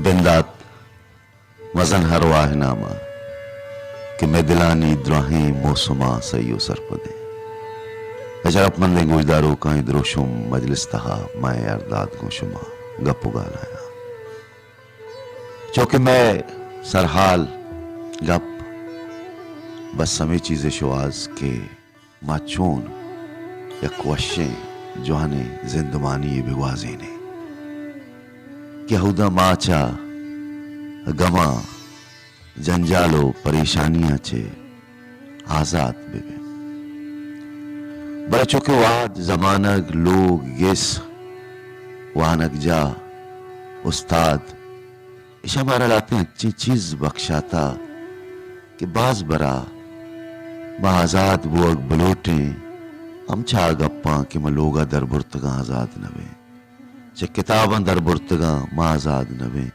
بندات مزن ارواہ ءِ نام ءَ کہ مئے دلانی دراہیں موسماں سہی ءُ سرپدیں۔ اے شرپمندیں گوشداروکاں، اے دروشم مجلس ءِ تہا مئے ارداد گوں شما گپ ءُ گالایاں۔ چوکہ مئے سرحال گپ بس ہمے چیز ءِ شوہاز کہ ما چون یک وشیں جوانیں زندمانی یے بگوازینیں کہ ہوداں ما چہ گماں، جنجال ءُ پریشانیاں چہ آزات بہ بیں۔ بلے چوکہ وہد، زمانگ، لوگ، گس، وانگجاہ، استاد، ایشاں مارا لہتیں انچیں چیز بکشاتہ کہ باز برا ما آزاد بوگ بلوٹیں، ہم چہ آ گپاں کہ ما لوگا دربرتگاں آزاد نہ بیں، چہ کتاباں دربرتگاں ما آزاد نہ بیں،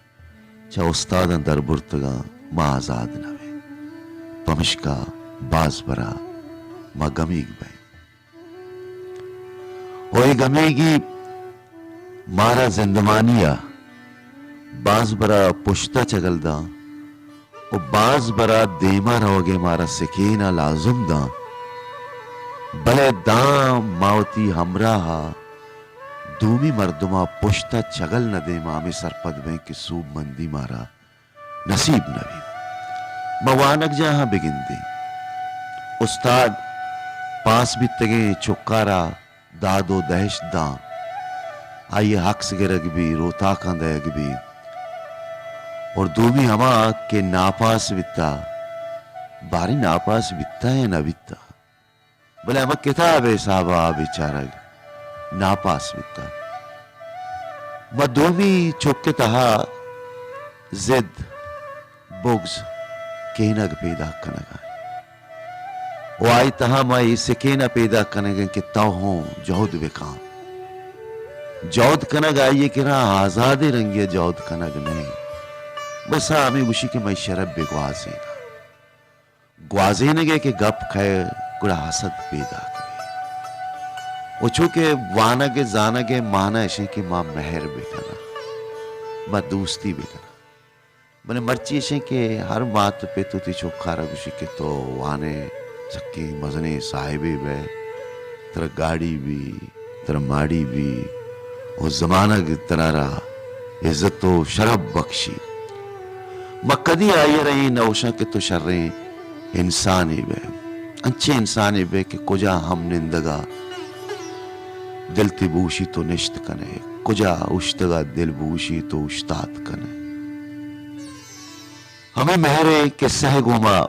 چہ استاداں دربرتگاں ما آزاد نہ بیں۔ پمشکا باز برا ما گمیگ بیں۔ ءُ اے گمیگی مارا زندمانی ءَ باز برا پشت ءَ چگل داں ءُ باز برا دیما روگ ءِ مارا سکین ءَ لازم داں، بلے داں ما وتی ہمراہ ءَ دومی مردم ءَ پشت ءَ چگل نہ دیں، ما ہمے سرپد بیں کہ سوبمندی مارا نصیب نہ بیت۔ ما وانگجاہاں بگندیں، استاد پاس بیتگیں چکارا داد ءُ دہشت داں، آئی ءِ عکس گرگ بی، روتاکاں دئیگ بی۔ اور دومی ہما کہ ناپاس بیتا، باریں ناپاس بیتا یا نہ بیتا، بلے ہما کتاب ءِ حساب ءَ آ بیچارگ ناپاس بیتا۔ ما دومی چک ءِ تہا ضد، بغض، کینگ پیداک کنگ ءَ ایں۔ ءُ آئی تہا ما اے سکین ءَ پیداک کنگ ءَ ایں کہ تو ہوں جہد بکن۔ جہد کنگ آئی ءِ کرا آزادیں رنگے ءَ جہد کنگ نہ ایں۔ بس آ ہمے گوشی کہ مئے شر ءَ بگوازین۔ گوازینگ ءِ کہ گپ کئے گڑا حسد پیداک بی۔ ءُ چونکہ وانگ ءِ زانگ ءِ مانا اش ایں کہ ما مہر بکناں، ما دوستی بکناں۔ بلے مرچی اش ایں کہ ہر مات پت وتی چکارا گوشی کہ تو وانے، سکیں مزنیں صاحبے بئے، ترا گاڑی بی، ترا ماڑی بی، ءُ زمانگ ترارا عزت ءُ شرپ بخشی۔ ما کدی آئی ءَ را اے نہ گوشاں کہ تو شریں انسانے بئے، انچیں انسانے بئے کہ کجا ہم نندگا دل تئی بوشی تو نشت کنئے، کجا اوشتگا دل بوشی تو اوشتات کنئے۔ ہمے مہر ءِ قصہ ءَ گوں ما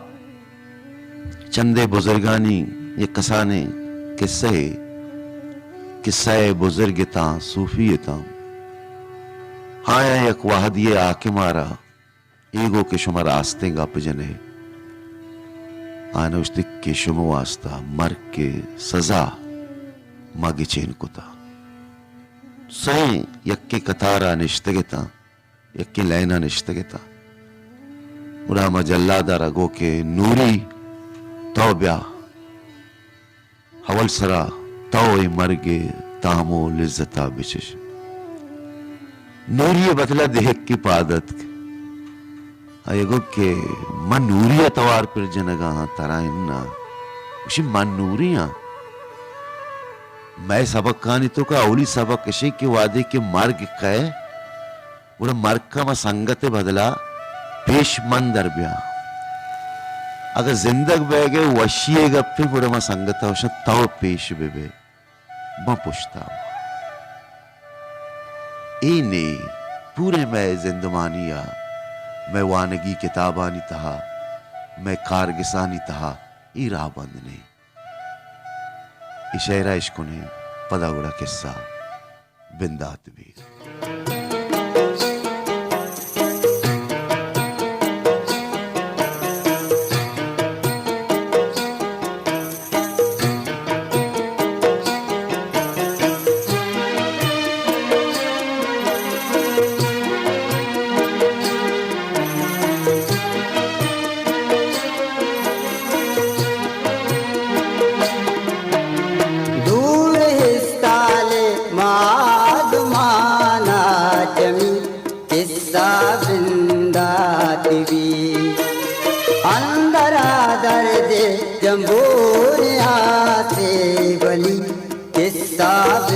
چندے بزرگانی یک کسانیں قصہ ءَ، قصہ ءِ بزرگ اتاں، صوفی اتاں۔ آیاں یک وہدی ءَ حاکم ءَ را اے گو کہ شما راستیں گپ جنئے۔ آیاں گوشت کہ شما واسطہ مرگ ءِ سزا ما گچین کتا۔ سئیں یکے قطار ءَ نشتگ اتاں۔ یکیں لائن ءَ نشتگ اتاں۔ گڑا ہما جلاد ءَ را گو کہ نوری تو بیا، اول سرا تو اے مرگ ءِ تام ءُ لذت ءَ بچش۔ نوری ءِ بدل ءَ دہکی پاد اتک۔ آئی ءَ گو کہ من نوری ءَ توار پر جنگ ءَ آں، ترا اناں۔ گوشی من نوری آں۔ مئے سبقانی توکا اولی سبق اش ایں کہ وہدے کہ مرگ کئے، گڑا مرگ ءَ ما سنگت ءِ بدل ءَ پیش من در بیاں۔ اگاں زندگ بیگ ءِ وشی ءِ گپ ایں، گڑا ما سنگت ءَ گوشاں تو پیش بہ بئے، من پشت ءَ آں۔ اے نے پوریں مئے زندمانی ءَ، مئے وانگی کتابانی تہا، مئے کارگسانی تہا اے راہبند نے۔ اے شئیر ءَ اشکنیں، پدا گڑا کسہ بندات بیت۔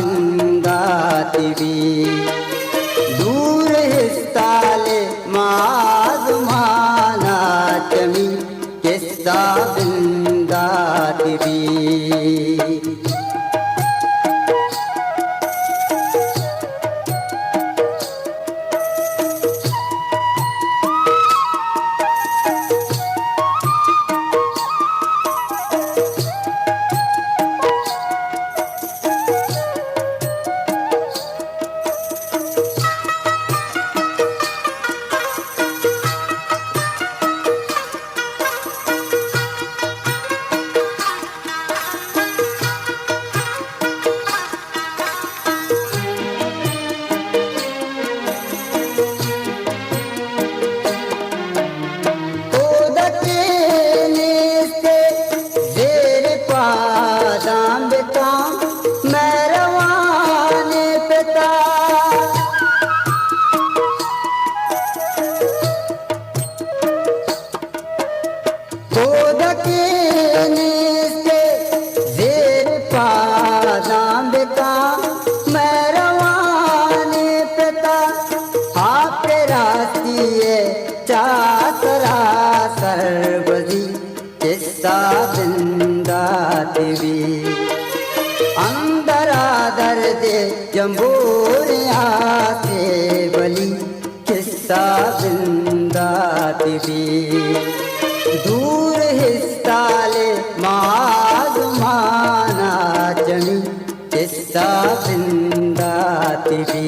بندات بی۔ دور ہستال ما آزمانا چمی قصہ بندات بی۔ کودکے نیست زیر پاداں بکاں، مہروان پتا۔ کودکے نیست زیر پاداں بکاں، مہروان پتا۔ آپ راستی ء چا سرا سربزی قصہ بندات بی۔ اندرا درد جمبوریاں سے بلی قصہ بندات بی۔ دور ہستال ما آزمانا چمی قصہ بندات بی۔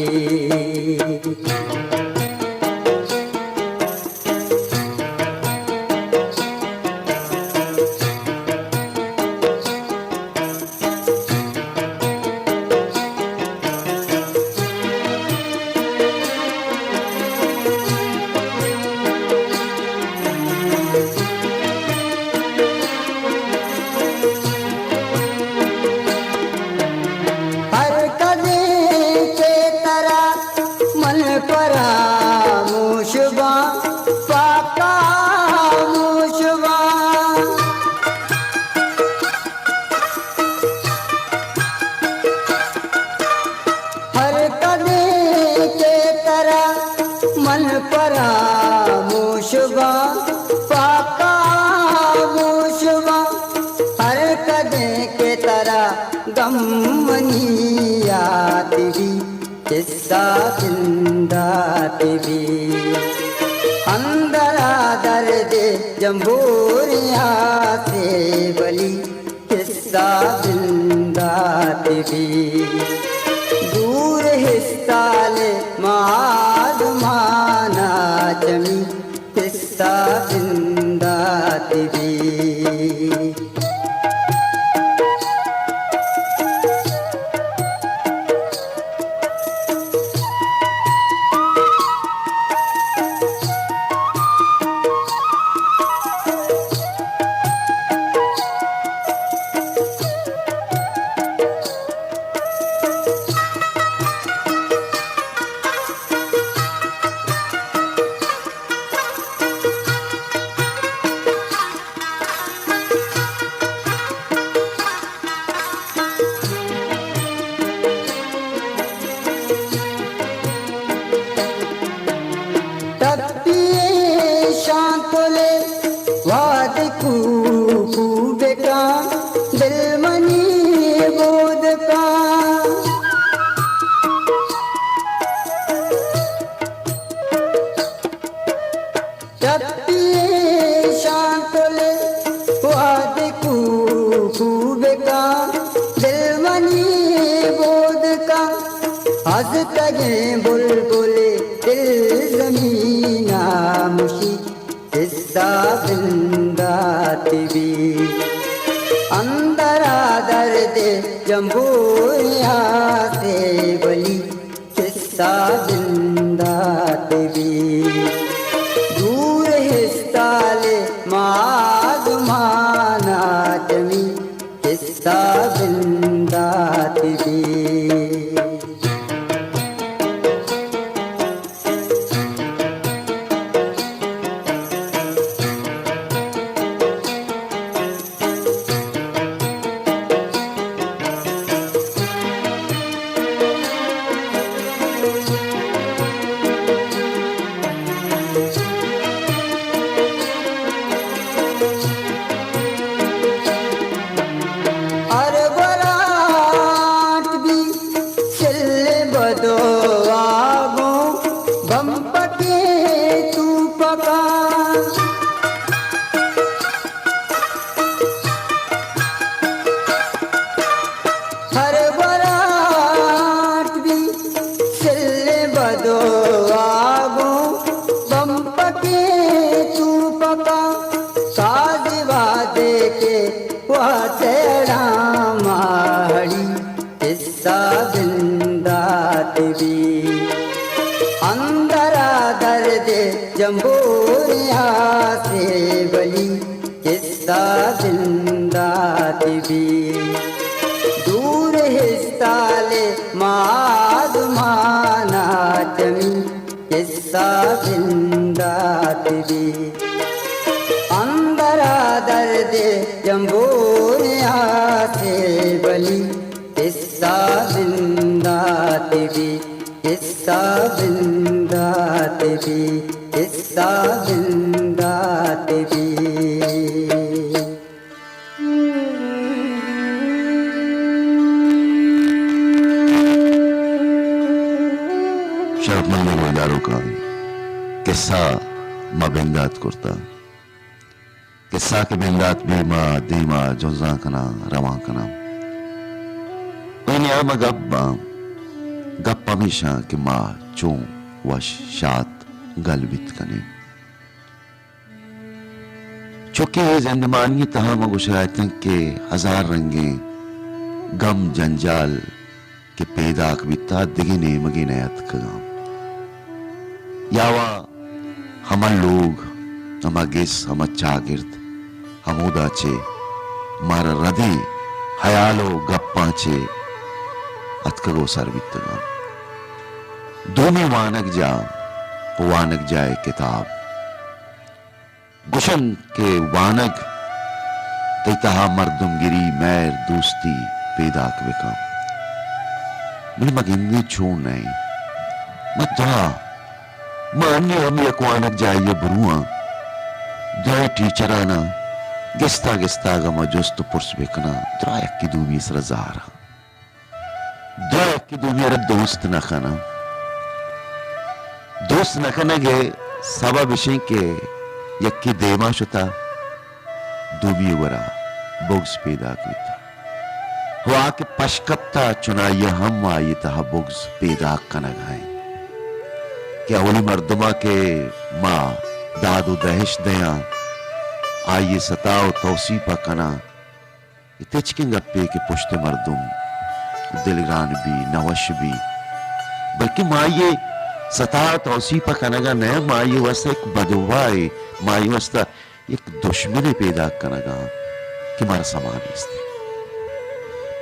ہر کدیں کہ ترا من پراموش باں، پاک آموش باں۔ ہر کدیں کہ ترا من پراموش باں، پاک آموش باں۔ ہر کدیں کہ ترا غم منی یات بی، قصہ بندات بی۔ اندرا درد جمبوریاں سے بلی قصہ بندات بی۔ دور ہستال ما آزمانا چمی قصہ بندات بی۔ ٹپی شانتولے واد کو کو بکاں، دل منی بود کاں۔ ٹپی شانتل واد کو کو بکاں، دل منی بود کاں۔ ہزتگیں بلبل دل زمین ء مشی، قصہ بندات بی۔ اندرا درد جمبوریاں سے بلی، قصہ بندات بی۔ دور ہستال ما آزمانا چمی، قصہ بندات بی۔ دعا گوں بمبکیں توپکاں۔ ہر وراٹ بی سلیں بدو آگوں بمبکیں توپکاں۔ قاضی وعدے کے واتیڑاں ماہڑی قصہ بندات بی۔ اندرا درد جمبوریا سے بلی قصہ بندات بی۔ دور ہستال مادمانا چمی قصہ بندات بی۔ اندرا درد جمبوریا سے بلی قصہ بندات بی۔ قصہ بندات بی، قصہ بندات بی۔ شرپمندیں گلداروکاں، قصہ ما بندات کرتا۔ قصہ کہ بندات بی ما دیما جنزان کناں، روان کناں۔ اے نیام ء گپ باں، گپ ہمیشاں کہ ما چون وش شات گل بیت کنیں۔ چونکہ اے زندمانی تہا ما گوشگ ء اتیں کہ ہزار رنگیں گم جنجال کہ پیداک بیتا، دگہ نیمگے نیاتکگاں۔ یا وا ہما لوگ، ہما گس، ہما چاگرد، ہمودا چہ مارا ردیں ہیال و گپاں چہ اتکگ و سر بیتگاں۔ دومی وانگجاہ و وانگجاہ ء کتاب۔ گوشنت کہ وانگ تئی تہا مردمگری، مہر، دوستی پیداک بکن۔ بلے ما گندیں چون نہ ایں۔ ما دعا، ما انی ہم یک وانگجاہے ء برواں، دعا ٹیچراناں گستا گستا اگاں ما جست و پرس بکناں، دعا یکے دومی سرا زہراں۔ دو یکے دومی ء را دوست نہ کناں۔ دوست نہ کنگ ء سبب اش انت کہ یکے دیما شتا، دومی ء گورا بغض پیداک بیتا۔ و آ کہ پش کپتا، چنائی ء ہم آئی ء تہا بغض پیداک کنگ ء انت کہ اولی مردم ء کہ ما داد و دہش دیاں، آئی ء ستا و توسیپ ء کناں، اے تچکیں گپے کہ پشت ء مردم دلگران بی، نہ وش بی، بلکہ ما آئی ء ستا توسیپ ء کنگ ء نہ، ما آئی ء واستہ یک بدواہ ء، ما آئی ء واستہ یک دشمنے پیداک کنگ ء کہ مارا سما نیست۔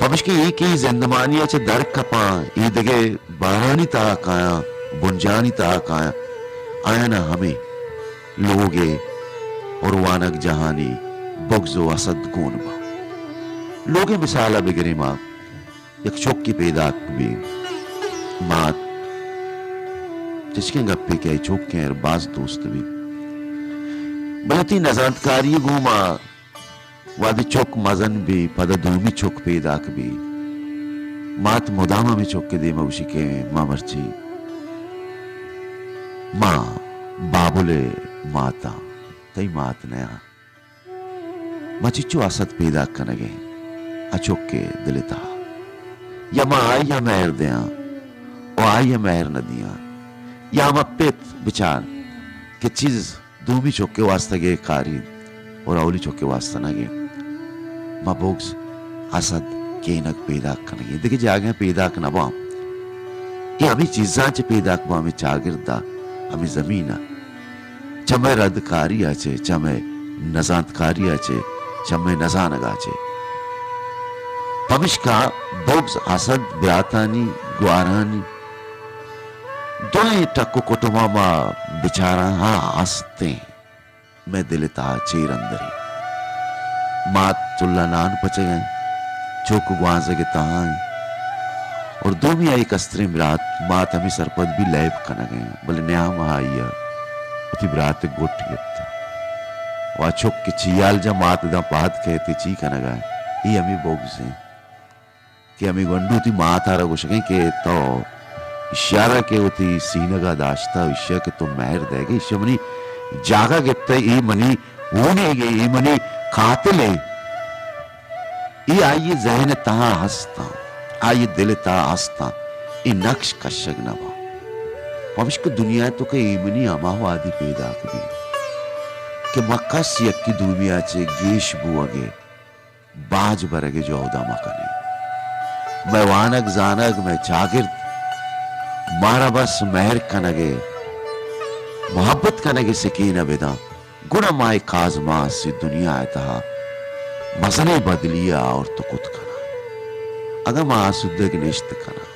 پمشکہ اے کہ اے زندمانی ء چہ در کپاں، اے دگہ بارانی تہا کایاں، بنجانی تہا کایاں، آیانا ہمے لوگ ء اور وانگجاہانی بغض و حسد گون باں۔ لوگ ء مثال ء بگریں ما، یک چکے پیداک بی، مات، چشکیں گپے کہ اے چک ء باز دوست بی، بلے وتی نزانتکاری ء گوں ما وہدے چک مزن بی، پدا دومی چک پیداک بی۔ مات مدام ہمے چک ء دیما گوشی کہ ما مرچی، ما بابل ء مات آں، تئی مات نیاں۔ ما چچو حسد پیداک کنگ ء آ چک ء دل ء تہا؟ یا ما آئی ء مہر دیاں و آئی ء مہر نہ دیاں؟ یا ہما پت بچار کہ چیز دومی چک ء واستہ گے کاری انت اور اولی چک ء واستہ نہ گے۔ ما بغض، حسد، کینگ پیداک کنگیں، دگہ جاگہ پیداک نہ باں۔ اے ہمے چیزاں چہ پیداک باں، ہمے چاگرد ء، ہمے زمین ء، چہ مئے ردکاری ء چہ، چہ مئے نزانتکاری ء چہ، چہ مئے نزانگ ء چہ۔ پمشکا بغض، حسد، براتانی، گوارانی، دوئیں ٹک و کٹماں ما بچاراں، ہاں، ہستیں۔ مئے دل ء تہا چیر اندرے۔ مات چلہ نان پچگ ء انت، چک گوانزگ ء تہا انت، اور دومی آئی کستریں برات، مات ہمے سرپد بی لیب کنگ ء انت، بلے نیام ء آئی ء وتی برات ء گٹ گپت۔ و آ چک کہ چیال جا مات داں پاد کئیت، چی کنگ ء انت؟ اے ہمے بغض انت۔ کہ ہمے گونڈو وتی مات ء را گوشگ ء انت کہ تو اشارہ کہ وتی سینگا داشتہ، اشیا کہ تو مہر دئیگے، اشیا منی جاگہ گپتہ، اے منی ہونیگے، اے منی قاتل ایں۔ اے آئی ذہن تہا ہستاں، آئی دل تہا ہستاں، اے نقش کشگ نہ باں۔ پمشکہ دنیا توکا اے منی ہما وہدی پیداک بی کہ ما کس یکی دومیا چہ گیش بوگے باج برگ ء جہد ء مہ کنیں۔ مئے وانگ زانگ، مئے چاگرد مارا بس مہر کنگ ء محبت کنگ ء سکین ء بداں، گڑا ما اے کازمانسی دنیا ء تہا مزنیں بدلی ء آورت کت کناں۔ اگاں ما آسودگ نشت کناں،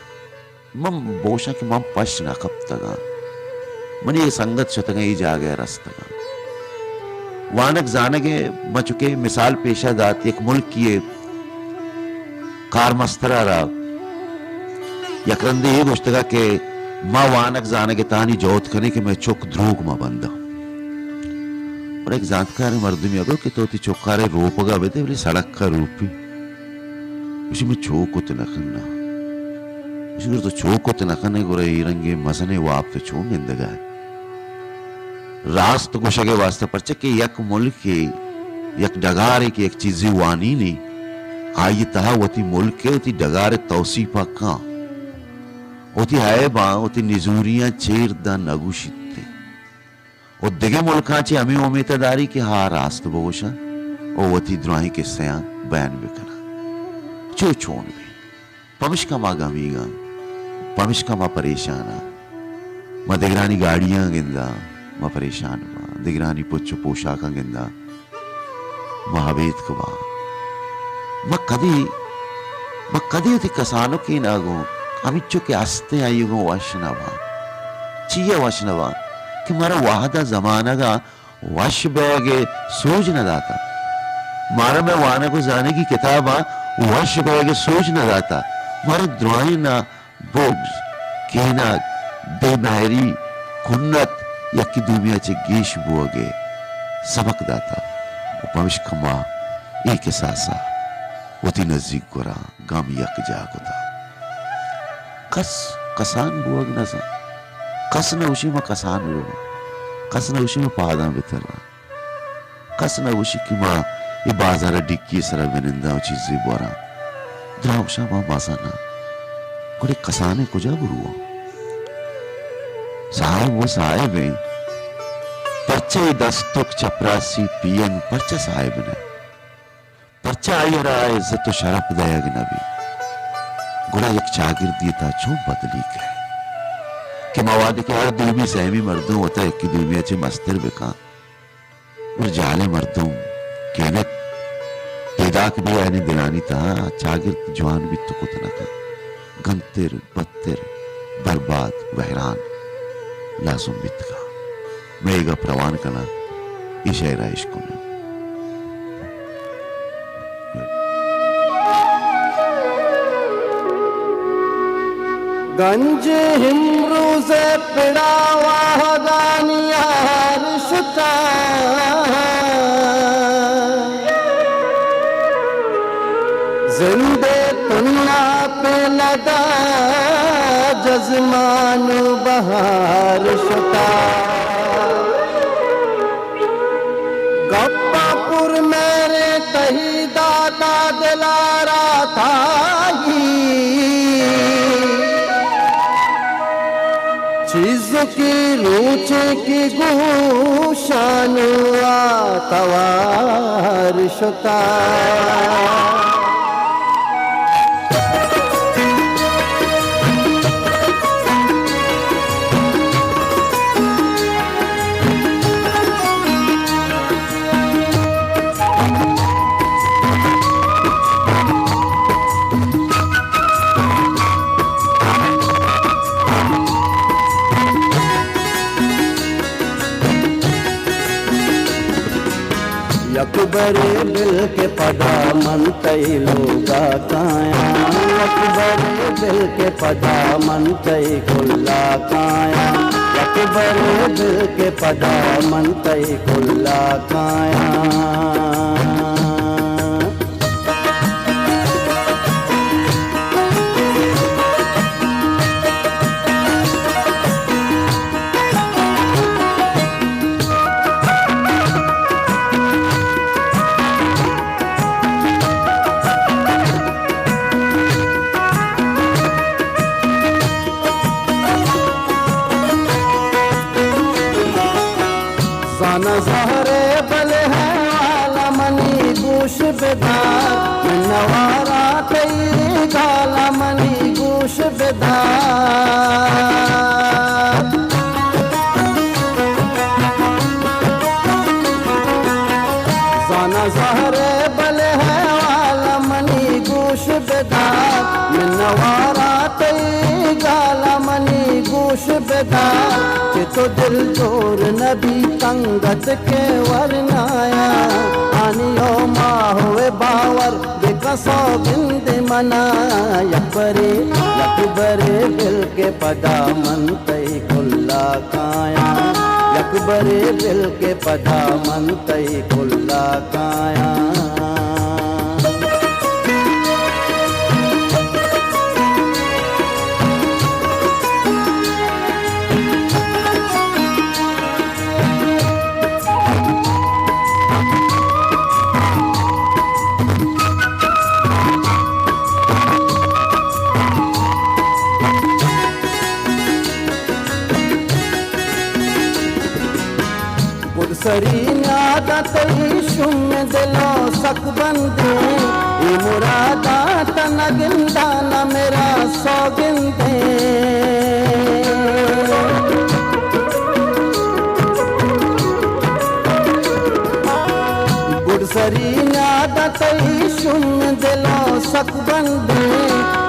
من بوشاں کہ من پش نہ کپتگاں۔ منی اے سنگت شتگاں، اے جاگہ ء رستگاں۔ وانگ زانگ ء من چکے مثال پیشا دات، یک ملکی ء کارمستر ء را یک رندے اے گوشتگا کہ ما وانگ زانگ ء تہانی جہد کنیں کہ مئے چک دروگ مہ بنداں۔ اور یک زانتکاریں مردمی ء گو کہ تو وتی چکارے روپگا بدے، بلے سڑک ء روپی۔ گوشی، من چو کت نہ کناں۔ گوشی، اگر تو چو کت نہ کنے، گڑا اے رنگیں مزنیں واب تو چون گندگا ئے؟ راست گوشگ ء واستہ، پرچہ کہ یک ملکے، یک ڈگارے کہ یک چیزے وانینی، آئی تہا وتی ملک ء وتی ڈگار ء توسیپ ء کاں، وتی عیباں، وتی نزوریاں چیر داں نہ گوشیت۔ و دگہ ملکاں چہ ہمے امیت ء داری کہ ہا راست بگوشاں و وتی دراہیں کسہاں بیان بکناں۔ چو چون بی؟ پمشکا ما گمیگاں، پمشکا ما پریشاناں۔ ما دگرانی گاڑیاں گنداں، ما پریشان باں۔ دگرانی پچ و پوشاکاں گنداں، ما ابیتک باں۔ ما کدی، ما کدی وتی کسانکیں ء گوں ہمینچو کہ ہستیں آئی ء گوں وش نہ باں۔ چیا وش نہ باں؟ کہ مارا وہد ء زمانگ ء وش بئیگ ء سوج نہ داتہ۔ مارا مئے وانگ و زانگی کتاباں وش بئیگ ء سوج نہ داتہ۔ مارا درائیناں بغض، کینگ، بے مہری، کنت، یکے دومی ء چہ گیش بوگ ء سبق داتہ و پمشکا ما اے کساس ء وتی نزیک گوراں گم یکجاہ کتہ۔ کس کسان بوگ نہ زانت۔ کس نہ گوشی ما کسان بباں۔ کس نہ گوشی ما پاداں بتراں۔ کس نہ گوشی کہ ما اے بازار ء ڈکی ء سرا بننداں و چیزے بوراں۔ دراہ گوشاں ما مزناں۔ گڑے کسانیں کجا برواں؟ صاحب و صاحب ایں۔ پرچہ اے دستک چپراسی پیئن پرچہ صاحب نہ؟ پرچا آئی ء را عزت و شرپ دئیگ نہ بیت؟ گڑا یک چاگردی ء تہا چون بدلی کئیت کہ ما وہدے کہ ہر دومی سیمی مردم وتا یکے دومی ء چہ مستر بکن، گڑا جہلیں مردم کینک پیداک بی، آیانی دلانی تہا چاگرد جوان بیت و کت نہ کنت۔ گنتر، بدتر، برباد، ویران لازم بیتگاں۔ مئے اے گپ روان کناں، اے شئیر ء اشکناں۔ گنج امروز پڑا واہگانی یار شتا، زندے تنا پہ ندا جزمان و بہار شتا۔ گپاں پر میرے تہی داتا دلارا تھائی، چیز کی روچے کی گوشانوا توار شتا۔ یک برے بل کہ پدا من تئی لوگا کایاں، یک برے بل کہ پدا من تئی کلا کایاں، یک برے بل کہ پدا من تئی کلا کایاں۔ زاناں زہرے بلے حیال منی گوش بدار، منوارا تئی گال منی گوش بدار۔ زاناں زہرے بلے حیال منی گوش بدار، منوارا تئی گال منی گوش بدار، کہ تو دل جوڑ نبی تنگت کے ورنایا، آنیو ماہو باور بکن سوگند منا، یک برے، یک برے بل کے پدا من تئی کلا کایاں، یک برے بل کے پدا من تئی کلا کایاں۔ گڈسری نیاد ءَ تئی شوم دل ءَ سک بندیں، اے مراد ءَ تہ نہ گنداں نہ مرا سوگندیں۔ گڈسری نیاد ءَ تئی شوم دل ءَ سک بندیں،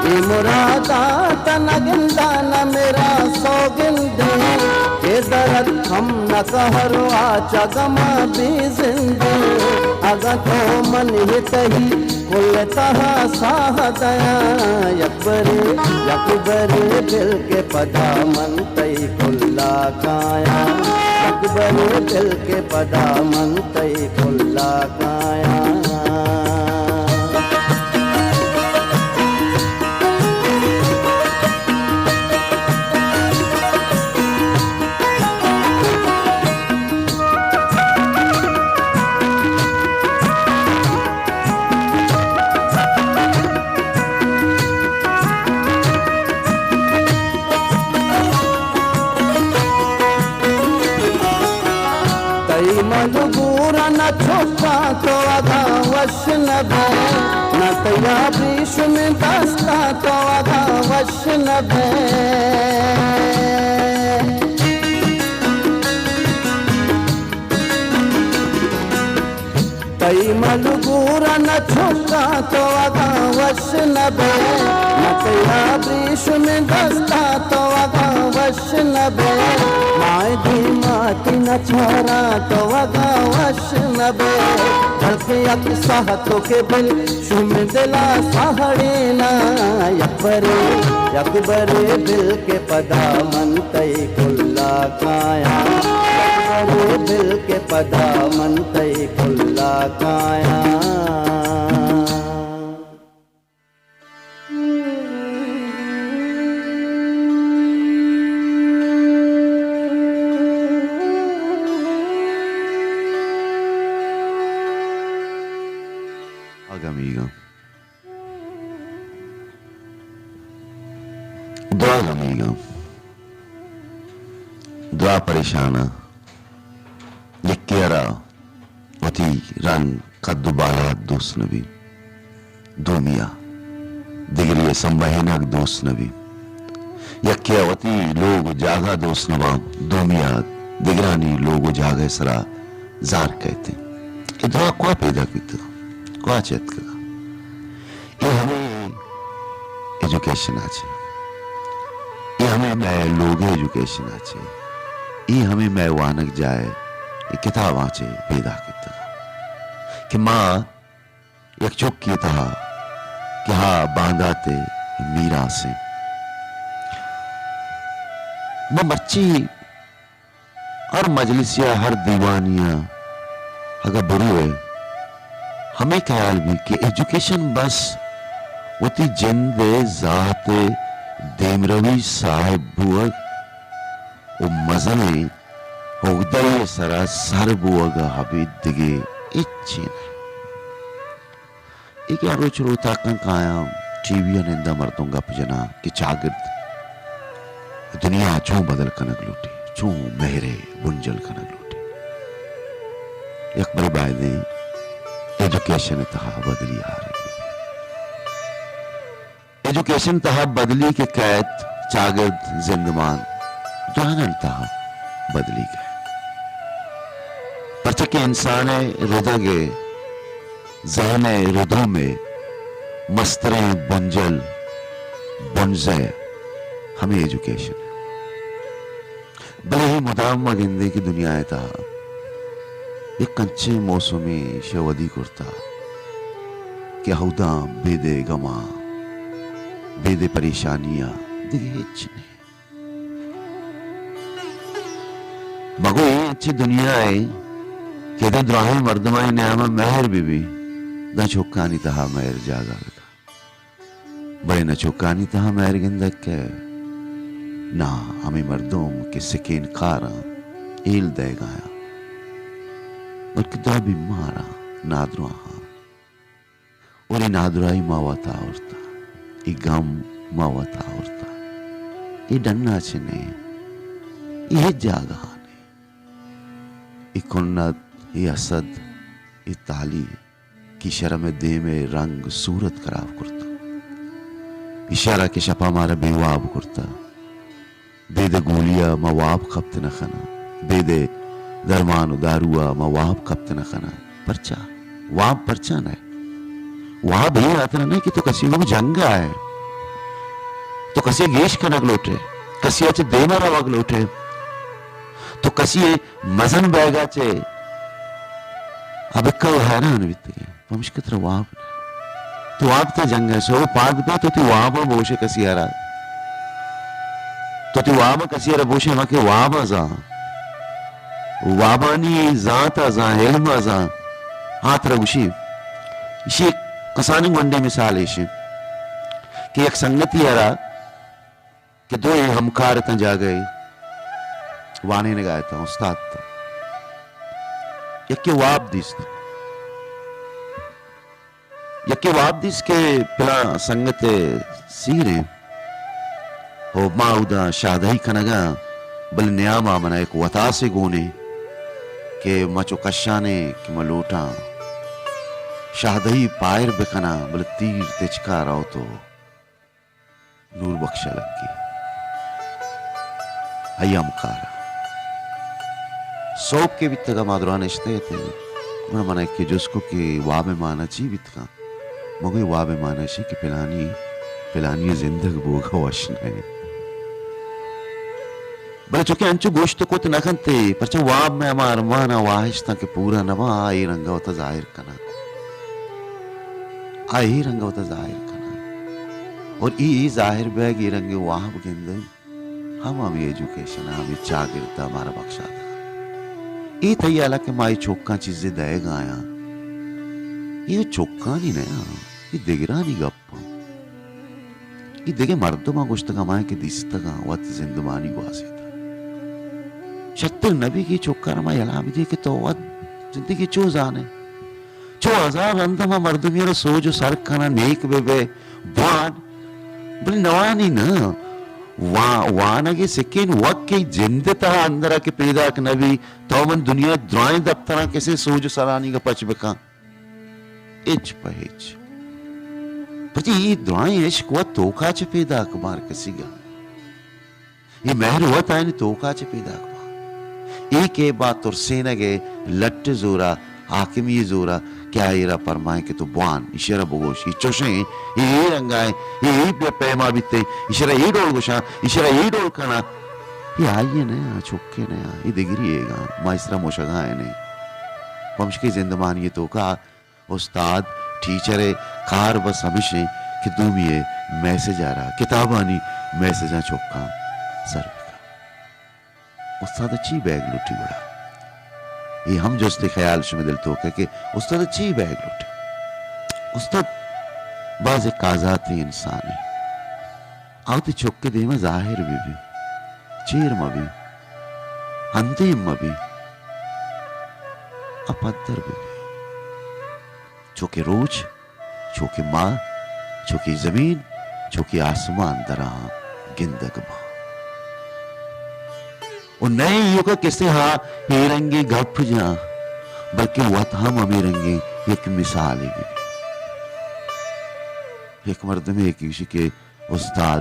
اے مراد ءَ تہ نہ گنداں نہ مرا سوگندیں، کہ درد ہم نہ کہر ءَ چہ گما بے زندیں۔ اگاں تو من ءَ تئی کل تہا ساہ دیاں، یک برے، یک برے بل کے پدا من تئی کلا کایاں، یک برے بل کے پدا من تئی کلا کایاں۔ تئی ملگور ءَ نہ چکاں تو اگاں وش نہ بئے، نہ تئی ابریشمیں دست ءَ تو اگاں وش نہ بئے۔ تئی ملگور ءَ نہ چکاں تو اگاں وش نہ بئے، نہ تئی ابریشمیں دست ءَ تو اگاں وش نہ بئے، ماں دیما تئی نہ چاراں تو اگاں وش نہ بئے، بلکیں یک ساہ تو کہ بل شوم دل ءَ ساہڑیناں، یک برے، یک برے بل کے پدا من تئی کلا کایاں، یک برے بل کے پدا من تئی کلا کایاں۔ آ گمیگاں۔ دعا گمیگاں۔ دعا پریشاناں۔ یکے ءَ را وتی رنگ، قد و بالاد دوست نہ بیت۔ دومی ءَ دگری ءِ سمبہینگ دوست نہ بیت۔ یکے ءَ وتی لوگ و جاگہ دوست نہ باں، دومی ءَ دگرانی لوگ و جاگہ ءِ سرا زار کئیت۔ اے دعا کوا پیداک بیتگ؟ کوا چہ اتکگ؟ اے ہمے ایجوکیشن ءَ چہ، اے ہمے مئے لوگ ءِ ایجوکیشن ءَ چہ، اے ہمے مئے وانگجاہ ءِ اے کتاباں چہ پیداک بیتگ کہ ما یک چکے تہا کہ ہا باندات ءِ میراث ایں۔ ما مرچی ہر مجلس یا ہر دیوانی ءَ اگاں بروئے، ہمے خیال بیت کہ ایجوکیشن بس وتی جند ءِ ذات ءِ دیمروی صاحب بوگ و مزنیں اگدہ ءِ سرا سر بوگ ءَ ابید دگہ ہچی نہ۔ اے کہ ہر روچ روتاکاں کایاں، ٹی وی ءَ ننداں، مردم گپ جناں کہ چاگرد دنیا چون بدل کنگ لوٹی، چون مہر ءِ بنجل کنگ لوٹی۔ یک برے بایدیں ایجوکیشن ءِ تہا بدلی آرگ بہ بیت۔ ایجوکیشن ءِ تہا بدلی کہ کئیت، چاگرد، زندمان، دراہینانی تہا بدلی کئیت۔ پرچا کہ انسان ءِ ردگ ءِ، ذہن ءِ ردوم ءِ مستریں بنجل، بنزہ ہمے ایجوکیشن ءِ۔ بلے اے مدام ما گندیں کہ دنیا ءِ تہا یک انچیں موسمے ایشی ءَ ودی کرتہ کہ اوداں بیدے گماں، بیدے پریشانیاں، دگہ ہچ نہ۔ مگو اے انچیں دنیا ءِ کہ ادا دراہیں مردمانی نیام ءَ مہر بہ بی، داں چکانی تہا مہر جاگہ بہ کن۔ بلے نہ چکانی تہا مہر گندگ کئے، نہ ہمے مردم کہ سکین کاراں، ہیل دئیگایاں، بلکہ داں بیماراں، نادراہاں۔ اور اے نادراہی ما وت آورتہ، اے گم ما وت آورتہ، اے ڈنا چہ نہ، اے ہچ جاگہا نہ۔ اے کنت، اے حسد، اے تالی، کہ ایشرا مئے دیم ءِ رنگ صورت خراب کرتہ۔ ایشرا کہ شپا مارا بے واب کرتہ۔ بیدے گولی ءَ ما واب کپت نہ کناں۔ بیدے درمان و دارو ءَ ما واب کپت نہ کناں۔ پرچا؟ واب پرچا نہ؟ واب اے ہاترا نہ کہ تو کسی گوں جنگ ءَ ئے۔ تو کسی ءَ گیش کنگ لوٹ ئے۔ کسی ءَ چہ دیم ءَ روگ لوٹ ئے۔ تو کسی ءِ مزن بیگ ءَ چہ ابکہ و حیران بیتگ ئے۔ پمشکہ ترا واب نہ۔ تو واب تہ جنگ ءَ، سہب پاد بئے تو تئی واب ءَ بوش ئے کسی ءَ را۔ تو تئی واب ءَ کسی ءَ را بوش ئے، ما کہ واب ءَ زان۔ وابانی زانت ءَ زان، علم ءَ زان۔ آ ترا گوشی۔ ایشی کسانیں گونڈیں مثال ایش انت کہ یک سنگتی ءَ را کہ دوئیں ہمکار اتاں جاگہے وانینگا اتاں، استاد اتاں۔ یکے واب دیست۔ یکے واب دیست کہ پلاں سنگت سیر ایں و ما اودا شاہدہی کنگا، بلے نیاما منا یک وتاسے گون ایں کہ ما چو کشان ایں کہ ما لوٹاں شاہدہی پائر بکناں، بلے تیر تچکا روت و نور بخش ءَ لگی۔ آئی ہمکار ءَ۔ سہب کہ بیتگ ءَ ما درا نشتگ اتیں۔ گڑا من ءَ یکے جست کت کہ واب ءِ مانا چی بیت کنت؟ من گوشت واب ءِ مانا ایش انت کہ پلانی، پلانی ءِ زندگ بوگ ءَ وش نہ انت۔ بلے چونکہ انچو گوشت کت نہ کنت ئے، پرچا واب مئے ہما ارمان ءُ واہشتاں کہ پورا نہ باں، آ اے رنگ ءَ وتا ظاہر کناں۔ آ اے رنگ ءَ وتا ظاہر کناں۔ اور اے، اے ظاہر بیگ، اے رنگیں واب گندگ، ہم ہمے ایجوکیشن ءَ، ہمے چاگرد ءَ مارا بخشاتگ۔ اے تئی ہیال ءَ کہ ما اے چکاں چیزے دئیگ ءَ آیاں، اے چکانی نہ آں، اے دگرانی گپ۔ اے دگہ مردماں گوشتگ، ہمائیں کہ دیستگاں، وت زندمانی گوازینتگ۔ شرتر نہ بی کہ اے چکاں را ما یلہ بدیاں کہ تو وت زندگی چو زان ئے۔ چو ہزار رند ءَ ما مردمے ءَ را سوج ءُ سر کناں، نیک بہ بئے، بوان، بلے نوانی نہ۔ وا-، وانگ ءِ سکین وت کہ جند ءِ تہا اندر ءَ کہ پیداک نہ بی، تو من دنیا ءِ درائیں دپتراں کسے سوج ءُ سرانی گا پچ بکن۔ ہچ پہ ہچ۔ پرچہ اے درائیں عشق وت توکا چہ پیداک باں ہر کسی گا۔ اے مہر وت آیانی توکا چہ پیداک باں۔ اے کہ با ترسینگ ءِ لٹ ءِ زورا، حاکمی ءِ زورا کہ آ ایرا پرمائیں کہ تو بوان، ایشرا بگوش، اے چوشیں، اے اے رنگا ایں، اے اے پہ-، پیما بیتیں، ایشرا اے ڈول گوشاں، ایشرا اے ڈول کناں۔ اے آئی ءِ نہ آں، چکے نہ آں، اے دگری ئیگاں، ما ایشرا مشگا ایں۔ پمشکہ زندمانی ءِ توکا استاد، ٹیچر ءِ کار بس ہمیش انت کہ دومی ءِ میسج ءَ را، کتابانی میسجاں چکاں سر بکن۔ استاد ءَ چی بیگ لوٹی گڑا؟ اے ہم جستے خیال شمئے دل توک ءَ کہ استاد ءَ چی بیگ لوٹی؟ استاد باز یک آزاتیں انسانے۔ آ وتی چک ءِ دیم ءَ ظاہر بہ بی، چیر مہ بی، اندیم مہ بی، آ پدر بہ بی۔ چو کہ روچ، چو کہ ماہ، چو کہ زمین، چو کہ آسمان دراں گندگ باں۔ و نئے ایوکا کسے ہا اے رنگیں گپ جاں، بلکہ وت ہم ہمے رنگیں یک مثالے بہ بی۔ یک مردمے کہ گوشی کہ استاد،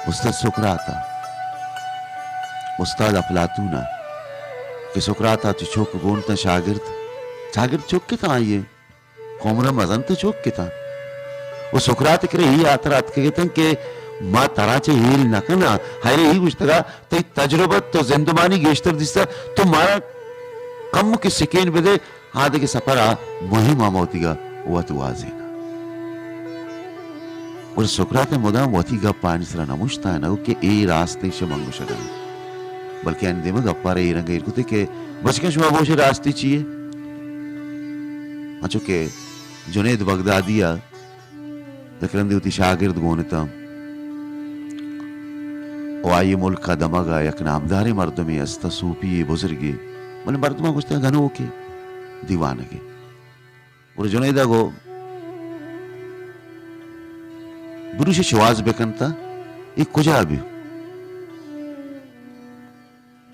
استاد سقراط ءَ، استاد افلاطون ءَ، کہ سقراط ءَ چہ چک گون تاں شاگرد، شاگرد چک اتاں آئی ءِ عمر ءَ مزن تاں چک اتاں۔ و سقراط ءِ کرا اے ہاترا اتکگ اتاں کہ ما ترا چہ ہیل نہ کناں، ہائرے اے گوشتگ ءَ تئی تجربت و زندمانی گیشتر دیستہ، تو مارا کمکے سکین بدے، آ دگہ سپر ءَ مہم ءَ ما وتیگا وت گوازیناں۔ گڑا سقراط ءَ مدام وتی گپ آیانی سرا نمشتائینگ کہ اے راست ایں، ایشی من گوشگ ءَ نہ، بلکہ آیانی دیم ءَ گپ ءَ را اے رنگ ءَ ایر کت کہ بچکاں، شما بوش ئے راستی چی یے؟ انچو کہ جنید بغدادی ءَ یک رندے وتی شاگرد گون اتاں و آئی ملک ءَ دمگ ءَ یک نامداریں مردمے است ءَ، صوفی یے، بزرگے، بلے مردماں گوشتہ گنوکے، دیوانگے۔ گڑا جنید ءَ گو بروش شواز بکن تہ اے کجا بی؟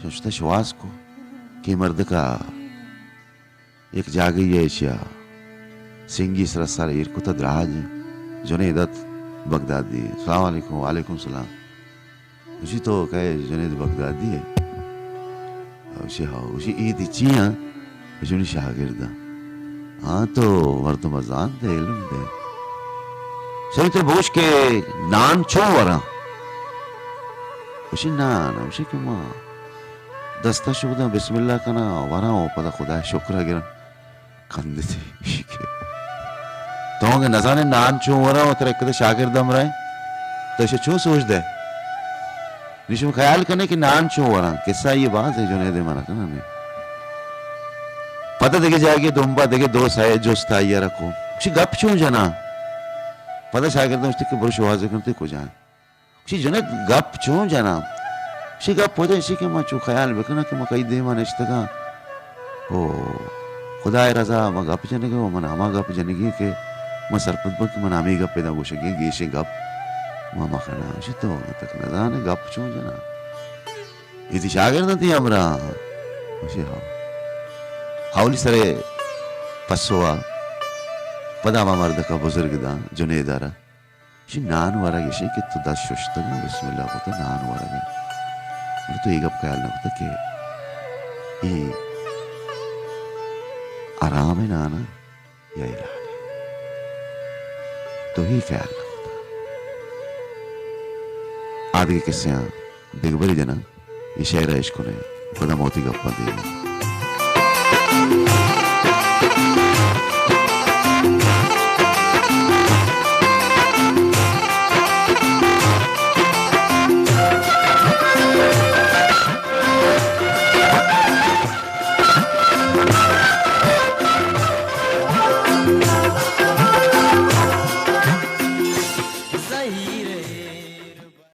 ششتہ شواز کو کہ مردکا یک جاگہے ءَ ایشی ءَ سنگی سرا سر ایر کتہ، دراج ایں۔ جنید ات بغدادی۔ السلام علیکم۔ وعلیکم السلام۔ گوشی، تو کئے؟ جنید بغدادی ئے؟ گوشی، ہاؤ۔ گوشی، اے تئی چی آں؟ گوشی، منی شاگرد آں۔ ہاں، تو مردم ءَ زانت دے، علم دے۔ شری، تو بوش کہ نان چون وراں؟ گوشی، نان، گوشی کہ ما دست ءَ شوداں، بسم اللہ کناں، وراں و پدا خدا ءِ شکر ءَ گراں۔ کندتی، گوشی کہ تو اگہ نزانے نان چون وراں و ترا یک دہ شاگرد ہمراہ ایں، تو ایشی چون سوج دے؟ نی شما خیال کنے کہ نان چون وراں؟ قصہ اے باز ایں، جنید ءَ منع کناں نے۔ پدا دگہ جاگہے دمبا دگہ دو سئے جست آئی ءَ را کو۔ گوشی، گپ چون جناں؟ پدا شاگرد گوشتی کہ برو شواز کن، تئی کجا ایں؟ گوشی، جنید، گپ چون جناں؟ گوشی، گپ وجہ ایشی کہ من چو خیال بکناں کہ من کئی دیما نشتگاں۔ او خدائے رضا، من گپ جنگے و من ہما گپ جنگی کہ من سرپد باں کہ من ہمے گپ ادا گوشگی، گیشیں گپ من مکناں۔ گوشی، تو تک نزانے گپ چون جناں؟ اے تئی شاگرد انت، تئی ہمراہ؟ گوشی، ہاں۔ اولی سرے پسو ءَ پدا ہما مردک ءَ بزرگ داں، جنید ءَ را۔ گوشی، نان ورگ ایش ایں کہ تو دست ششتگ ءَ، بسم اللہ کتہ نان ورگ ءَ۔ بلے تو اے گپ خیال نہ کتہ کہ اے حرام نان ایں یا حلال ایں؟ تو اے خیال نہ کتہ۔ آ دگہ قصہ آں دگہ برے جناں، اے شعر ءَ اشکنے، پدا ما وتی گپاں دیما۔